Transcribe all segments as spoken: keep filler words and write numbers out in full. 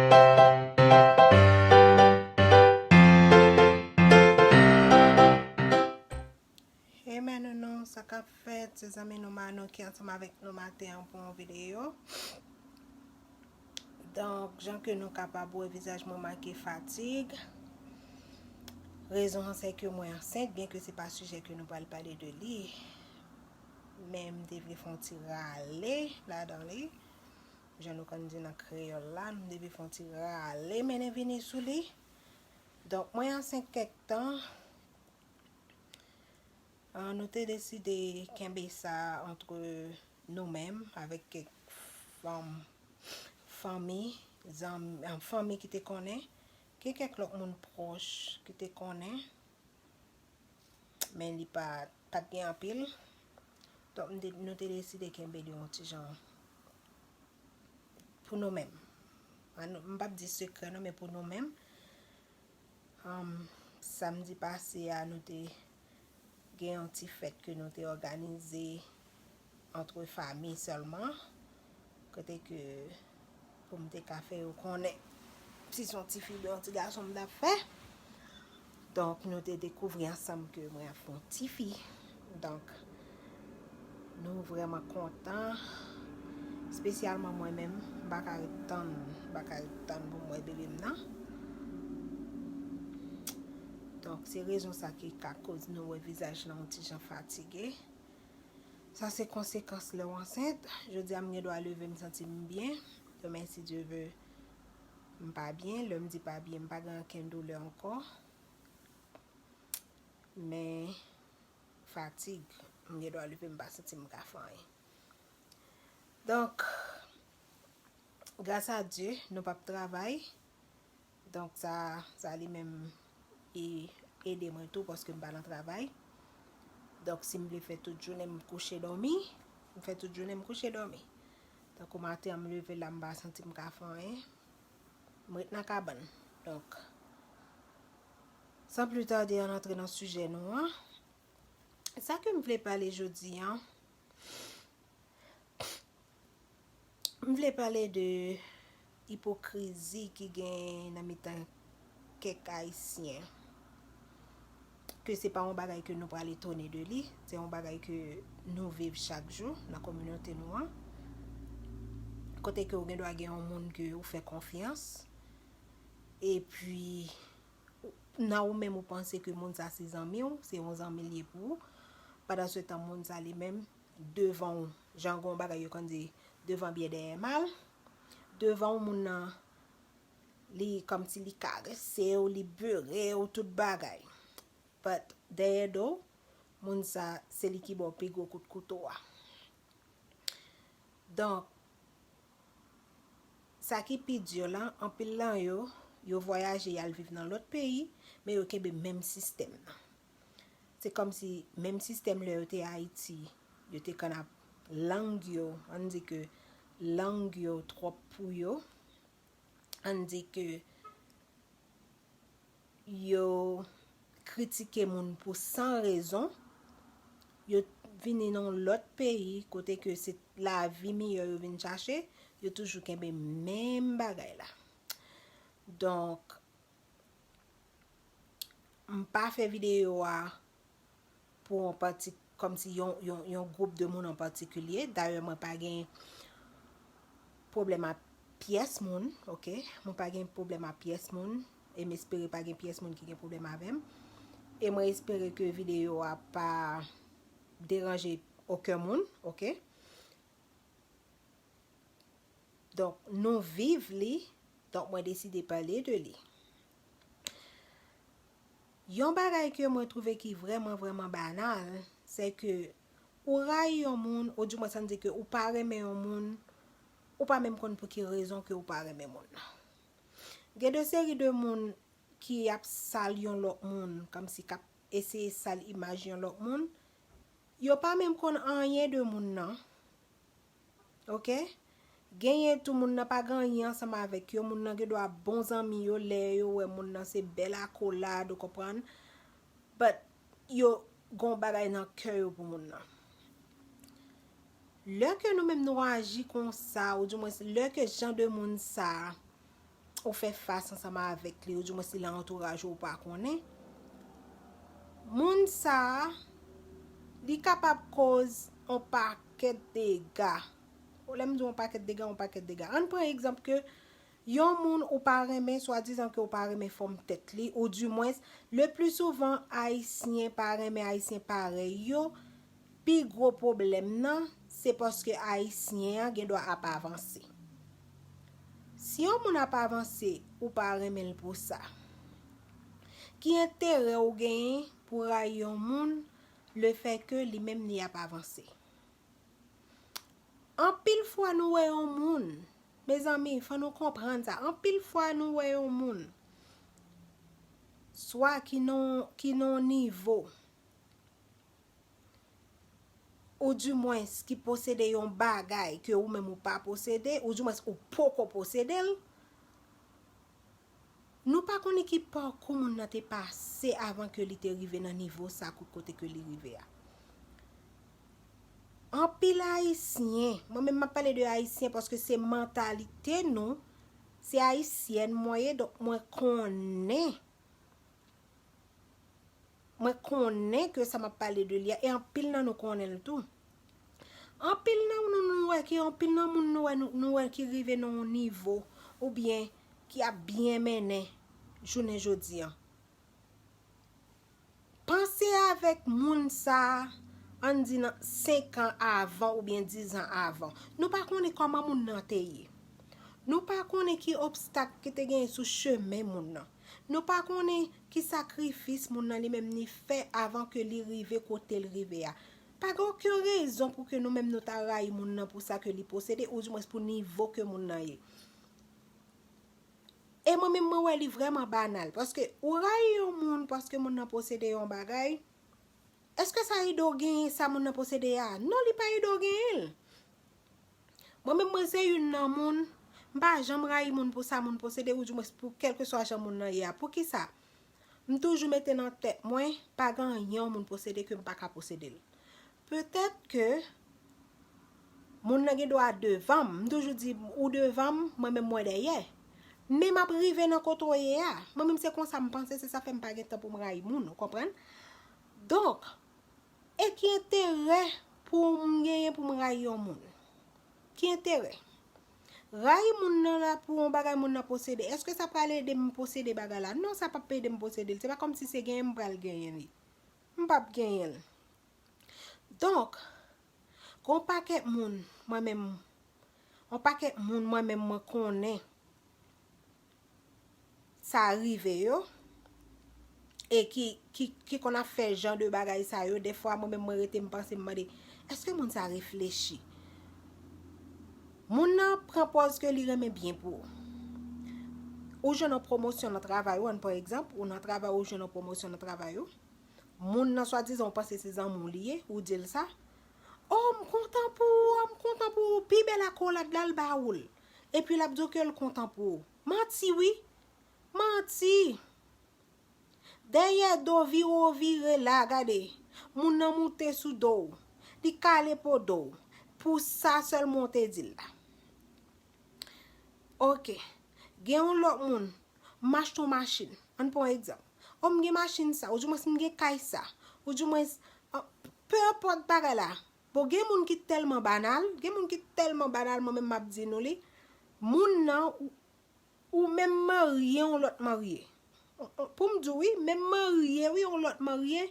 Hey, men nou, nou, sa k ap fèt? Se zanmi nou Mano ki ansanm avèk nou maten an pou yon videyo. Donk, jan ke nou kapab wè, vizaj mwen make fatig. Rezon an se ke mwen ansent, byen ke se pa sijè ke nou pral pale de li. Men m te vle fè yon ti rale ladan li. Jan nou konn di nan kreyòl la, m te vle fè yon ti rale mennen vini sou li. Donk, mwen ansent kèk tan. Ah, nou te deside kenbe sa antre nou menm avèk kèk fanm, fanmi, zanmi, ah, fanmi ki te konnen, gen kèk lòt moun pwòch ki te konnen, men li pa, pa t gen anpil. Donk, m te, nou te deside kenbe li yon ti jan pou nou menm. An nou, m p ap di sekrè non, men pou nou menm. Um, samdi pase a, nou te gen yon ti fèt ke nou te òganize antre fanmi sèlman, kote ke pou m te ka fè yo konnen si se yon ti fi oubyen yon ti gason m t ap fè. Donk, nou te dekouvri ansanm ke mwen ap fè yon ti fi. Donk, nou vrèman kontan, espesyalman mwen menm, m pa ka ret tann, m pa ka ret tann pou m wè bebe m nan. Donk, se rezon sa ki ka koz nou wè vizaj lan yon ti jan fatige. Sa se konsekans lè w ansent. Jodi a m gen dwa leve m santi m byen. Demen, si Dye ve, m pa byen. Lè m di pa byen, m pa gen ankenn doulè ankò. Men, fatig, m gen dwa leve m pa santi m ka fè anyen. Donk, gras a Dye, nou p ap travay. Donk, sa, sa li menm, e, ede mwen tou, paske m pa nan travay. Donk, si m vle fè tout jounen m kouche dòmi, m fè tout jounen m kouche dòmi. Tankou maten an, m leve la, m pa santi m ka fè anyen. M ret nan kabann. Donk, san pli tade, ann antre nan sijè nou an. Sa ke m vle pale jodi an, m vle pale de ipokrizi ki gen nan mitan kèk Ayisyen. Ke se pa yon bagay ke nou pral etone de li, se yon bagay ke nou viv chak jou nan kominote nou an. Kote ke ou gen dwa gen yon moun ke ou fè konfyans, epi nan ou menm ou panse ke moun sa se zanmi w, se yon zanmi l ye pou ou. Pandan se tan moun sa li menm devan w, jan gon bagay yo konn di, devan byen dèyè mal. Devan w moun nan, li kòmsi li karese w, li bere w, tout bagay. But dèyè do w, moun sa se li ki ba w pi gwo kout kouto a. Donk, sa ki pi di lan, anpil lan yo, yo vwayaje, y al viv nan lòt peyi, men yo kenbe menm sistèm nan. Se kòmsi menm sistèm lè yo te Ayiti, yo te konn ap lang yo, ann di ke lang yo twòp pou yo, ann di ke yo kritike moun pou san rezon, yo vini nan yon lòt peyi kote ke se lavi miyò yo vin chache, yo toujou kenbe menm bagay la. Donk, m pa fè videyo a pou yon pati, kòmsi yon, yon, yon gwoup de moun an patikilye. Dayè, mwen pa gen pwoblèm ak pyès moun, oke? Mwen pa gen pwoblèm ak pyès moun, e m espere pa gen pyès moun ki gen pwoblèm avè m. E mwen espere ke videyo a pa deranje okenn moun, oke? Donk, nou viv li, donk mwen deside pale de li. Yon bagay ke mwen twouve ki vrèman, vrèman banal, se ke ou rayi yon moun, oudimwens ann di ke ou pa renmen yon moun, ou pa menm konn pou ki rezon ke ou pa renmen moun nan. Gen de seri de moun ki ap sal yon lòt moun, kòmsi k ap eseye sal imaj yon lòt moun, yo pa menm konn anyen de moun nan. Oke? Genyen tou moun nan pa gen anyen ansanm avèk yo, moun nan gen dwa bon zanmi yo, lè yo wè moun nan se bèl akolad, ou konprann? But yo gon bagay nan kè yo pou moun nan. Lè ke nou menm nou aji konsa, oudimwens lè ke jan de moun sa ou fè fas ansanm avèk li, oudimwens li nan antouraj ou, ou pa konnen, moun sa a, li kapab koz yon pakèt dega. Lè m di yon pakèt dega, yon pakèt dega. Ann pran egzanp ke yon moun ou pa renmen, swadizan ke ou pa renmen fòm tèt li, oudimwens, le pli souvan, Ayisyen pa renmen Ayisyen parèy yo, pi gwo pwoblèm nan, se paske Ayisyen an gen dwa ap avanse. Si yon moun ap avanse, ou pa renmen l pou sa. Ki enterè ou genyen pou rayi yon moun, lefètke li menm li ap avanse? Anpil fwa nou wè yon moun, mezanmi, fò nou konprann sa. Anpil fwa nou wè yon moun, swa ki nan, ki nan yon nivo, oudimwens ki posede yon bagay ke ou menm ou pa posede, oudimwens ou poko posede l, nou pa konnen ki pakou moun nan te pase avan ke li te rive nan nivo sa, kou-, kote ke li rive a. Anpil Ayisyen, mwen menm m ap pale de Ayisyen paske se mantalite nou, se Ayisyèn mwen ye, donk mwen konnen, mwen konnen ke sa m ap pale de li a, e anpil nan nou konnen l tou. Anpil nan nou, nou wè ki, anpil nan moun nou wè, nou, nou wè ki rive nan yon nivo, oubyen ki ap byen mennen jounen jodi an. Panse avèk moun sa a, ann di nan senk an avan oubyen diz an avan. Nou pa konnen kòman moun nan te ye. Nou pa konnen ki obstak ki te genyen sou chemen moun nan. Nou pa konnen ki sakrifis moun nan li menm li fè avan ke li rive kote l rive a. Pa gen okenn rezon pou ke nou menm nou ta rayi moun nan pou sa ke li posede, oudimwens pou nivo ke moun nan ye. E mwen menm, mwen wè li vrèman banal. Paske ou rayi yon moun paske moun nan posede yon bagay, èske sa ede w genyen sa moun nan posede a? Non, li pa ede w genyen l. Mwen menm, mwen se youn nan moun, m pa janm rayi moun pou sa moun posede, oudimwens pou kèlkeswa jan moun nan ye a. Poukisa? M toujou mete nan tèt mwen, pa gen anyen yon moun posede ke m pa ka posede l. Petèt ke moun nan gen dwa devan m, m toujou di ou devan m, mwen menm mwen dèyè. Men m ap rive nan kote w ye a. Mwen menm se konsa m panse, se sa fè m pa gen tan pou m rayi moun, ou konprann? Donk, e ki enterè pou m genyen pou m rayi yon moun? Ki enterè? Rayi moun nan la pou yon bagay moun nan posede, èske sa pral ede m posede bagay la? Non, sa p ap ede m posede l. Se pa kòmsi se genyen m pral genyen li. M p ap genyen l. Donk, gon pakèt moun, mwen menm, yon pakèt moun mwen menm mwen konnen sa rive yo, e ki, ki, ki konn ap fè jan de bagay sa yo, dèfwa mwen menm mwen rete m panse m mande, èske moun sa reflechi? Moun nan pran pòz ke li renmen byen pou ou. Ou jwenn yon pwomosyon nan travay ou, ann pran egzanp, ou nan travay, ou jwenn yon pwomosyon nan travay ou. Moun nan swadizan ou panse se zanmi w li ye, ou di l sa. Oh, m kontan pou ou, oh, m kontan pou ou, pi bèl akolad la l ba ou l. Epi l ap di w ke l kontan pou ou. Manti wi. Manti. Dèyè do vire w vire la, gade. Moun nan moute sou do w. Li kale po do w. Pou sa sèlman w te di l la. Ok. Gen yon lòt moun, m achte yon machin. Ann pran yon egzanp. Oh, m gen machin sa, oudimwens m gen kay sa, oudimwens, ah, pe enpòt bagay la. Bon, gen moun ki tèlman banal, gen moun ki tèlman banal, mwen menm m ap di nou li. Moun nan, ou, ou menm marye yon lòt marye. Pou m di w wi, menm marye wi, yon lòt marye.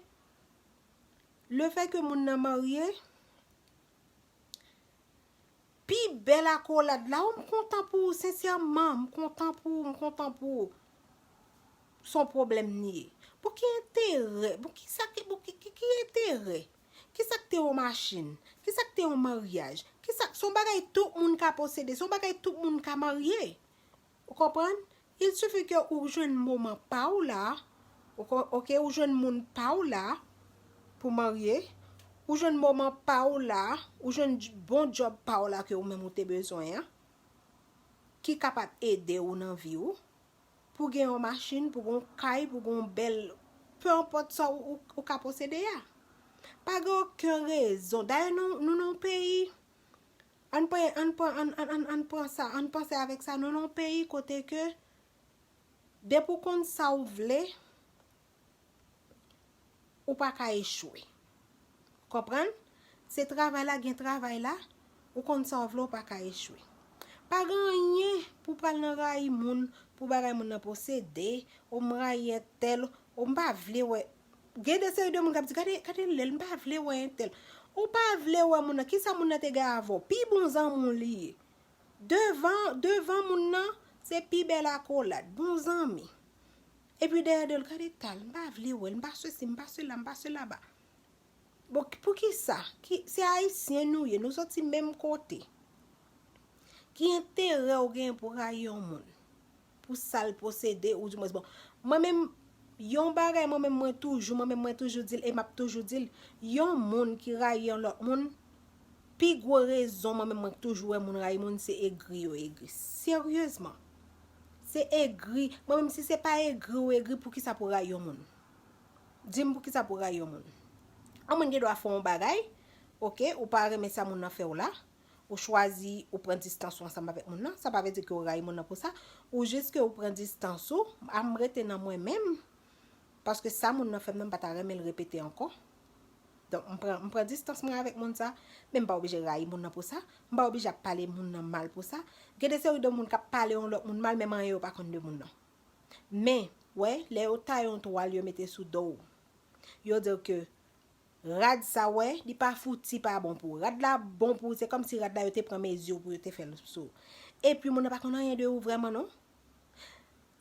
Lefètke moun nan marye, pi bèl akolad la, oh, m kontan pou ou, sensèman, m kontan pou ou, m kontan pou ou. Se yon pwoblèm li ye. Pou ki enterè, pou ki sa ki, pou ki, ki, ki enterè? Ki sa k te yon machin? Ki sa k te yon maryaj? Ki sa, se yon bagay tout moun ka posede, se yon bagay tout moun ka marye. Ou konprann? Il suffit ke ou jwenn moman pa w la, ou ko-, ok, ou jwenn moun pa w la pou marye, ou jwenn moman pa w la, ou jwenn dj-, bon djòb pa w la ke ou menm ou te bezwen an, ki kapab ede w nan vi w, pou gen yon machin, pou gen yon kay, pou gen yon bèl, pe enpòt sa ou, ou, ou ka posede a. Pa gen okenn rezon. Dayè, nou, nou nan yon peyi, ann pran, ann pran, ann, ann, ann, ann pran sa, ann panse avèk sa, nou nan yon peyi kote ke Depi w konn sa w vle, ou pa ka echwe. Konprann? Se travay la, gen travay la, ou konn sa w vle, ou pa ka echwe. Pa gen anyen pou pral nan rayi moun, pou bagay moun nan posede, ou m rayi entèl, ou m pa vle wè. Gen de seri de moun k ap di, gade, gade lè l, m pa vle wè entèl. Ou pa vle wè moun nan, kisa moun nan te gen avè w? Pi bon zanmi w li ye. Devan, devan moun nan, se pi bèl akolad, bon zanmi. Epi dèyè de l, gade tal, m pa vle wè l, m pa sesi, m pa sela, m pa sela ba. Bon, poukisa? Ki, se ayisyen nou ye, nou soti menm kote. Ki enterè w gen pou rayi yon moun? Pou sa l posede, ou di mwens, bon, mwen menm, yon bagay, mwen menm, mwen toujou, mwen menm, mwen toujou di l, e m ap toujou di l, yon moun ki rayi yon lòt moun, pi gwo rezon mwen menm mwen toujou wè moun rayi moun, se egri yo egri. Seryezman. Se egri. Mwen menm si se pa egri ou egri, poukisa pou rayi yon moun? Di m poukisa pou rayi yon moun? Yon moun gen dwa fè yon bagay, oke, ou pa renmen sa moun nan fè w la, ou chwazi, ou pran distans ou ansanm avèk moun nan, sa pa vle di ke ou rayi moun nan pou sa, ou jis ke ou pran distans ou, a m rete nan mwen menm, paske sa moun nan fè m nan m pa ta renmen l repete ankò. Donk, m pran, m pran distans mwen avèk moun sa, men m pa oblije rayi moun nan pou sa, m pa oblije ap pale moun nan mal pou sa. Gen de seri de moun k ap pale yon lòt moun mal, menm anyen yo pa konn de moun nan. Men, wè, lè yo taye yon twal, yo mete sou do w. Yo di w ke rad sa, wè, li pa fouti pa bon pou ou. Rad la bon pou ou, se kòmsi rad la yo te pran mezi w pou yo te fè l sou ou. Epi moun nan pa konn anyen de ou vrèman non.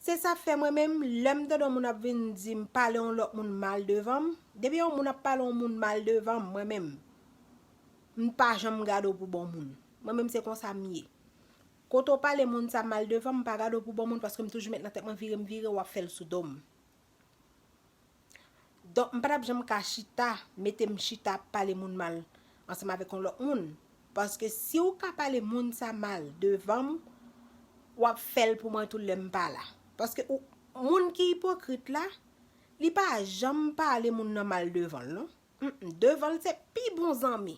Se sa fè mwen menm, lè m tande yon moun ap vin di m pale yon lòt moun mal devan m, depi yon moun ap pale yon moun mal devan m, mwen menm, m pa janm gade w pou bon moun. Mwen menm se konsa m ye. Kote w pale moun sa mal devan m, m pa gade w pou bon moun paske m toujou met nan tèt mwen vire m vire w ap fè l sou do m. Donk, m pa t ap janm ka chita, mete m chita ap pale moun mal ansanm avèk yon lòt moun. Paske si w ka pale moun sa mal devan m, w ap fè l pou mwen tou lè m pa la. Paske ou, moun ki ipokrit la, li pa janm pale moun nan mal devan l non. Mm, mm, devan l se pi bon zanmi.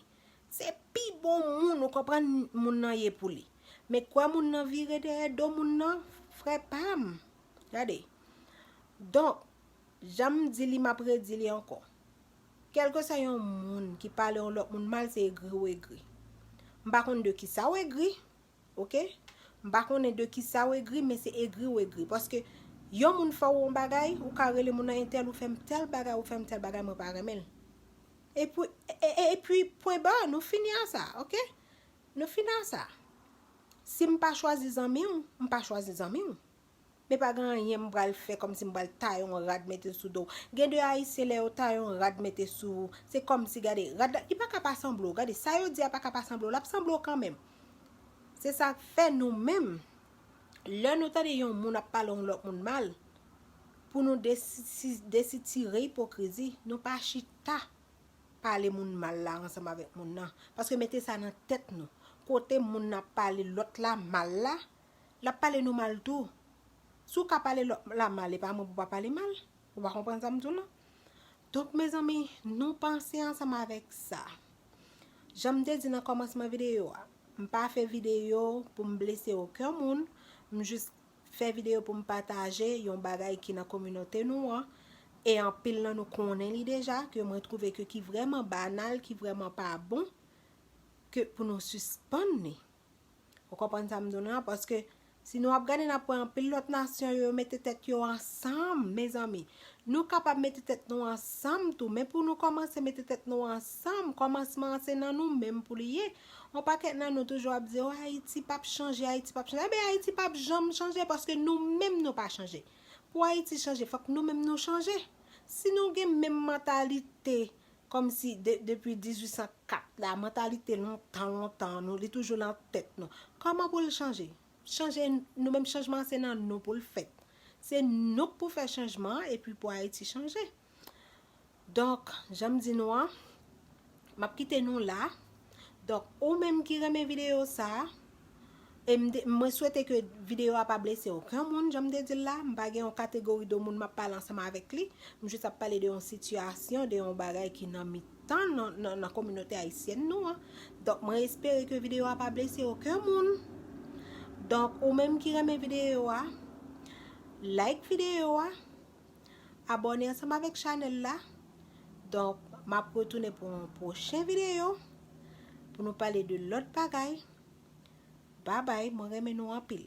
Se pi bon moun, ou konprann, moun nan ye pou li. Men kwè moun nan vire dèyè do moun nan, frè pa m. Gade. Donk, jan m di li, m ap redi li ankò. Kèlkeswa yon moun ki pale yon lòt moun mal, se egri ou egri. M pa konn de kisa w egri, oke? M pa konnen de kisa w egri, men se egri ou egri. Paske yon moun fè w yon bagay, ou ka rele moun nan entèl, ou fè m tèl bagay, ou fè m tèl bagay, mwen pa renmen l. Epi, e, e, epi, pwen ba, nou fini a sa, oke? Nou fini a sa. Si m pa chwazi zanmi w, m pa chwazi zanmi w. Men pa gen anyen m pral fè kòmsi m pral taye yon rad mete sou do w. Gen de Ayisyen lè yo taye yon rad mete sou ou, se kòmsi, gade, rad la, li pa ka pa sanble w. Gade, sa yo di a pa ka pa sanble w, l ap sanble w kanmenm. Se sa k fè nou menm, lè nou tande yon moun ap pale yon lòt moun mal, pou nou desi-, desitire ipokrizi, nou pa chita pale moun mal la ansanm avèk moun nan. Paske mete sa nan tèt nou. Kote moun nan ap pale lòt la mal la, l ap pale nou mal tou. Si w ka pale lòt la mal, e pa mwen pou w pa pale mal. Ou pa konprann sa m di w non? Donk, mezanmi, nou panse ansanm avèk sa. Jan m te di nan kòmansman videyo a, m pa fè videyo pou m blese okenn moun, m jis fè videyo pou m pataje yon bagay ki nan kominote nou an, e anpil nan nou konnen li deja, ke mwen twouve ke ki vrèman banal, ki vrèman pa bon, ke pou nou sispann li. Ou konprann sa m di w nan? Paske si nou ap gade, n ap wè anpil lòt nasyon yo, yo mete tèt yo ansanm, mezanmi. Nou kapab mete tèt nou ansanm tou, men pou nou kòmanse mete tèt nou ansanm, kòmansman an se nan nou menm pou li ye. Yon pakèt nan nou toujou ap di, o, Ayiti p ap chanje, Ayiti p ap chanje. Enben, Ayiti p ap janm chanje paske nou menm nou pa chanje. Pou Ayiti chanje, fòk nou menm nou chanje. Si nou gen menm mantalite kòmsi de, depi dizuit san kat la, mantalite lontan, lontan nou, li toujou nan tèt nou. Kòman pou l chanje? Chanje, nou menm chanjman an se nan nou pou l fèt. Se nou k pou fè chanjman an epi pou Ayiti chanje. Donk, jan m di nou an, m ap kite nou la. Donk, ou menm ki renmen videyo sa a, e m de-, mwen swete ke videyo a pa blese okenn moun, jan m te di l la, m pa gen yon kategori de moun m ap pale ansanm avèk li. M jis ap pale de yon sitiyasyon, de yon bagay ki nan mitan nan, nan, nan kominote ayisyèn nou an. Donk, mwen espere ke videyo a pa blese okenn moun. Donk, ou menm ki renmen videyo a, Like videyo a, abòne ansanm avèk chanèl la. Donk, m ap retounen pou yon pwochen videyo pou nou pale de lòt bagay. Babay, mwen renmen nou anpil.